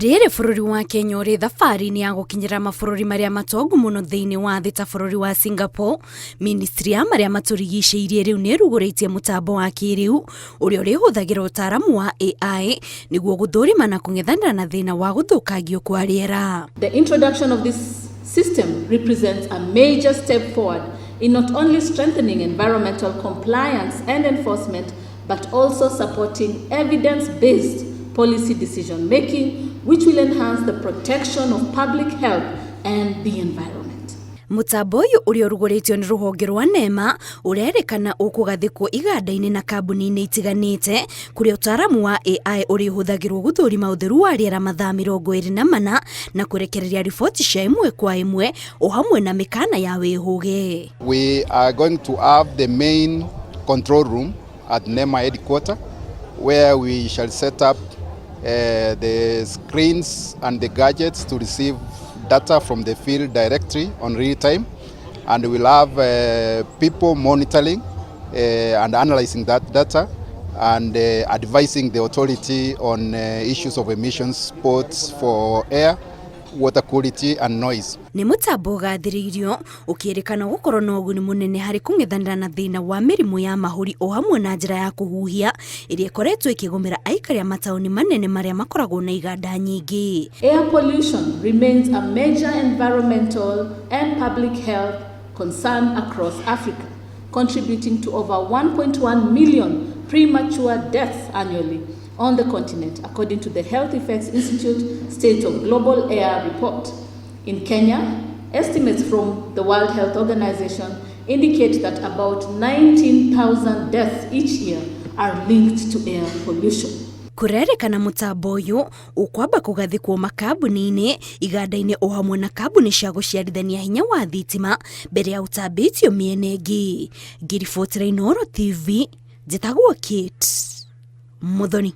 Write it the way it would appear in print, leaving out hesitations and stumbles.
Rĩrĩ bũrũri wa Kenya ũrĩ thabarĩ-inĩ ya gũkinyĩra mabũrũri marĩa matongu mũno thĩinĩ wa thĩ ta bũrũri wa Singapore, ministry ya marĩa matũrigicĩirie rĩu nĩ ĩrugũrĩtie mũtambo wa kĩrĩu ũrĩa ũrĩhũthagĩra ũtaaramu wa AI nĩguo gũthũrima na kũng'ethanĩra na thĩna wa gũthũkangio kwa rĩera. The introduction of this system represents a major step forward in not only strengthening environmental compliance and enforcement, but also supporting evidence-based policy decision making, which will enhance the protection of public health and the environment. Mũtambo ũyũ ũrĩa ũrugũrĩtio nĩ rũhonge rwa NEMA ũrerĩkana ũkũgathĩkwo iganda-inĩ na kambuni-inĩ itiganĩte kũrĩa ũtaaramu wa AI ũrĩhũthagĩrwo gũthũrima ũtheru wa rĩera mathaa 24 na kũrekereria riboti cia ĩmwe kwa ĩmwe o hamwe na mĩkana ya wĩhũge. We are going to have the main control room at NEMA headquarters, where we shall set up the screens and the gadgets to receive data from the field directly on real time, and we'll have people monitoring and analyzing that data and advising the authority on issues of emissions spots for air, water quality and noise. Nĩ mũtambo ũgathĩrĩirio ũkĩrĩkana gũkorwo na ũguni mũnene harĩ kũng'ethanĩra na thĩna wa mĩrimũ ya mahũri o hamwe na njĩra ya kũhuhia ĩrĩa ĩkoretwo ĩkĩgũmĩra aikari a mataũni manene marĩa makoragwo na iganda nyingĩ. Air pollution remains a major environmental and public health concern across Africa, contributing to over 1.1 million premature deaths annually on the continent, according to the Health Effects Institute State of Global Air Report. In Kenya, estimates from the World Health Organization indicate that about 19,000 deaths each year are linked to air pollution. Kũrerĩkana mũtambo ũyũ ũkwamba kũgathĩkwo makambuni-inĩ, iganda-inĩ o hamwe na kambuni cia gũciarithania hinya wa thitima mbere ya ũtambĩtio mĩena ĩngĩ. Ngĩribotera Inooro TV, njĩtagwo Kate Muthoni.